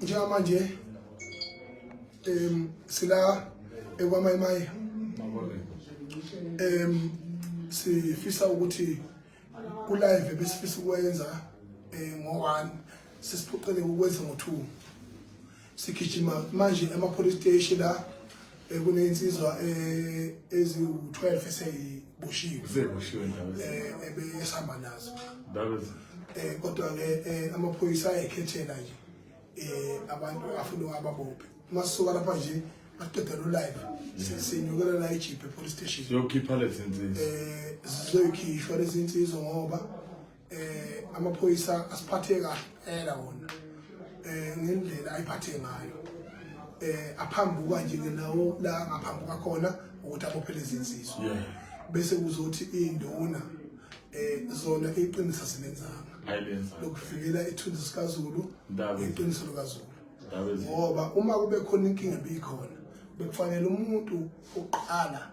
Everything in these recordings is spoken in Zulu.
Njengamanje sila ekwaMayimayi. Sifisa ukuthi ku live besifisa ukwenza ngo1 sesiphoqele ukwenza ngo2. Sigijima manje ema police station la kunezinsizwa eziwu12 eseyiboshiwe. Zeboshiwe ndaba. Ebesihamba nazo. Ndaba. Kodwa ke amaphoyisa ayekhethela nje abantu afuna ababophe. Masisuka lapha nje masiqeda lo live sinyukela la eJeep police station. Siyokhipha lezi nsizwa. Zizoyikhishwa lezi nsizwa ngoba amaphoyisa asiphathe kahle phela wona ngendlela ayiphathe ngayo. Aphambuka nje ke nawo la ngaphambuka khona ukuthi abophe lezi nsizwa. Bese kuzothi induna zona iqiniso silenzanga. Ayilenza. Lokuvikela ithunzi sikaZulu, iqiniso likaZulu. Ndaba. Ngoba uma kube khona inkinga ebikhona bekufanele umuntu oqala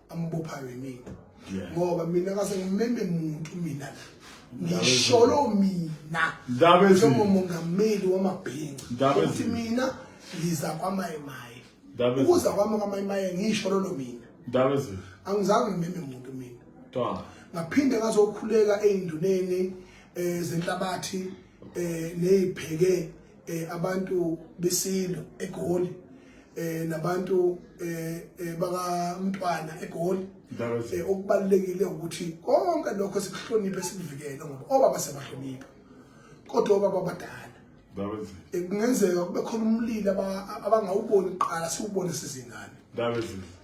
ambophayo yimina. Ngoba mina kase ngimeme umuntu mina la. Ngisholo mina njengomongameli wamabhinca ukuthi mina ngiza kwaMayimayi. Ukuza kwami kwaMayimayi ngisho lolo mina. Ndaba. Angizange ngimeme umuntu mina. Ngaphinde ngazokhuleka eyinduneni zenhlabathi neyipheke abantu besilo eGoli nabantu bakaMntwana eGoli. Okubalulekile ukuthi konke lokho sikuhloniphe sikuvikele ngoba obaba sebahlonipha kodwa obaba abadala kungenzeka kube khona umlilo abangawuboni kuqala siwubone sizingane.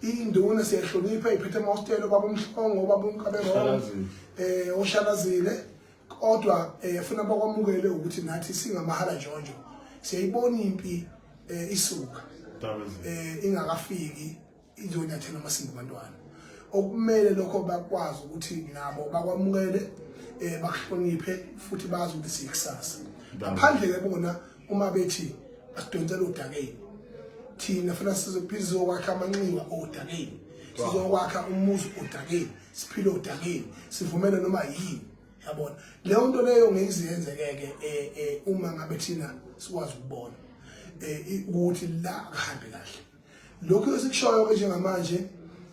Induna siyahlonipha iphethe amahostelo baba uMhlongo baba uMkabengong oshalazile kodwa funa bakwamukele ukuthi nathi singamahala njonjo siyayibona impi isuka ingakafiki izonyathela amasimba abantwana. Okumele lokho bakwazi ukuthi nabo bakwamukele bakuhloniphe futhi bazi ukuthi siyikusasa. Ngaphandle ke bona uma bethi asidonsele odakeni thina funa sizokwakha amanxiwa odakeni, sizokwakha umuzi odakeni, siphile odakeni, sivumele noma yini. Yabona leyo nto leyo ngeyiziyenzekeke uma ngabe thina sikwazi ukubona ukuthi la kuhambe kahle. Lokhu esikushoyo ke njengamanje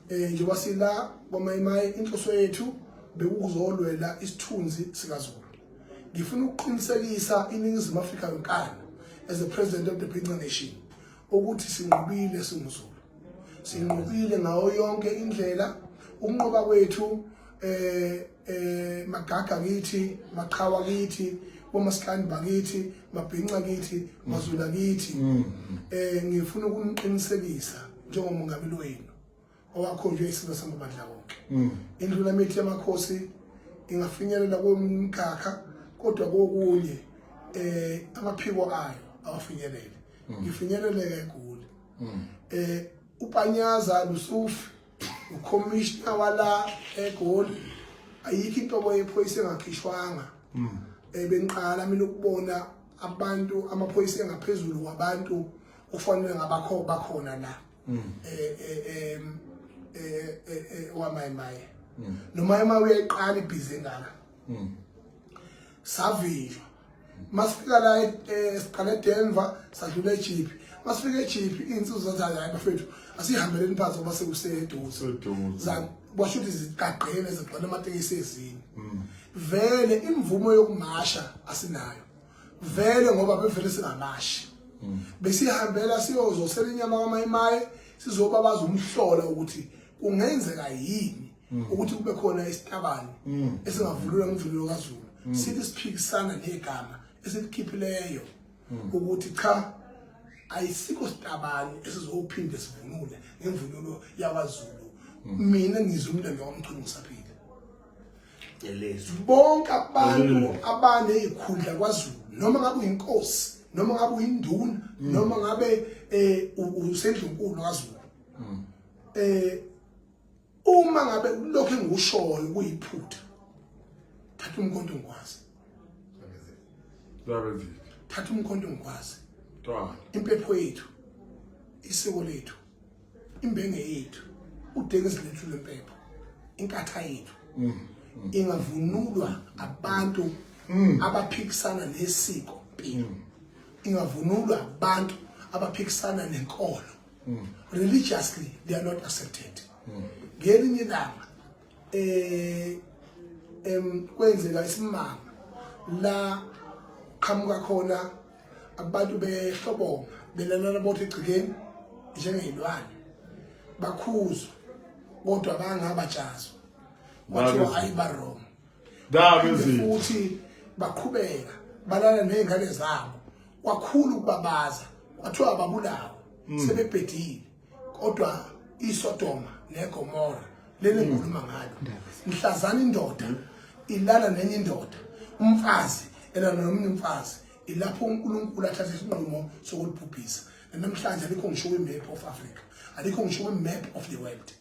njengoba sila kwaMayimayi inhloso yethu bekuzolwela isithunzi sikaZulu. Ngifuna ukuqinisekisa iNingizimu Afrika yonkana as the president of the Bhinca Nation ukuthi sinqobile singuZulu. Sinqobile ngayo yonke indlela. Ukunqoba kwethu magaga kithi, maqhawa kithi, bomasikandi bakithi, mabhinca kithi, mazulu kithi. Ngifuna ukuniqinisekisa njengomongameli wenu owakhonjwe isizwe samabandla wonke. Indlu lamithi yamakhosi ingafinyelela komkhakha kodwa kokunye amaphiko ayo awafinyelele. Ngifinyelele eGoli. uPanyaza Lusufi ucommissioner wala eGoli ayikho inhlobo yephoyisa engakhishwanga. Bengiqala mina ukubona abantu amaphoyisa engaphezulu kwabantu kufanele ngabakho bakhona la waMayimayi. Noma uyayiqala ibhizi engaka. Savinjwa. Masifika la siqale eDenver sadlula eJeep. Masifika eJeep insizwa zathi hayi bafethu asihambeleni phansi ngoba sekuseduze. Kwasho ukuthi zigaqele zigcwele amatekisi ezinye. Vele imvumo yokumasha asinayo. Vele ngoba bevele singamashi. Besihambela siyozosela inyama kwaMayimayi sizobabaza umhlola ukuthi kungenzeka yini ukuthi kube khona isitabane esingavulula ngomvulo kaZulu. Sithi siphikisana negama esilikhiphileyo ukuthi cha ayisikho sitabane esizophinde sivunule ngemvunulo yakwaZulu. Mina ngizwe umlando waMchunu ngisaphila. Bonke abantu abanezikhundla kwaZulu noma ngabe uyinkosi noma ngabe uyinduna noma ngabe usendlunkulu kaZulu uma ngabe lokho engikushoyo kuyiphutha thatha umkhonto ngikwazi. Thatha umkhonto ngikwazi. Impepho yethu, isiko lethu, imbenge yethu, udekezi lethu lempepho, inkatha yethu ingavunulwa abantu abaphikisana nesiko mpilo. ingavunulwa abantu abaphikisana nenkolo. Religiously they are not accepted. Ngelinye ilanga kwenzeka isimanga la qhamuka khona abantu behlobonga belalana bodwa egcikeni njengey'lwane, bakhuzwa kodwa bangabatshazwa, kwathiwa ayi, ba-wrong. Ndaba. Futhi baqhubeka balala ney'ngane zabo, kwakhulu ukubabaza, kwathiwa ababulawa, sebebhedile. Kodwa iSodoma neGomora leli ngikhuluma ngalo, mhlazana indoda ilala nenye indoda, umfazi elala nomunye umfazi, ilapho uNkulunkulu athatha isinqumo sokulibhubhisa. Namhlanje alikho ngisho kwi-map of Africa, alikho ngisho kwi-map of the world.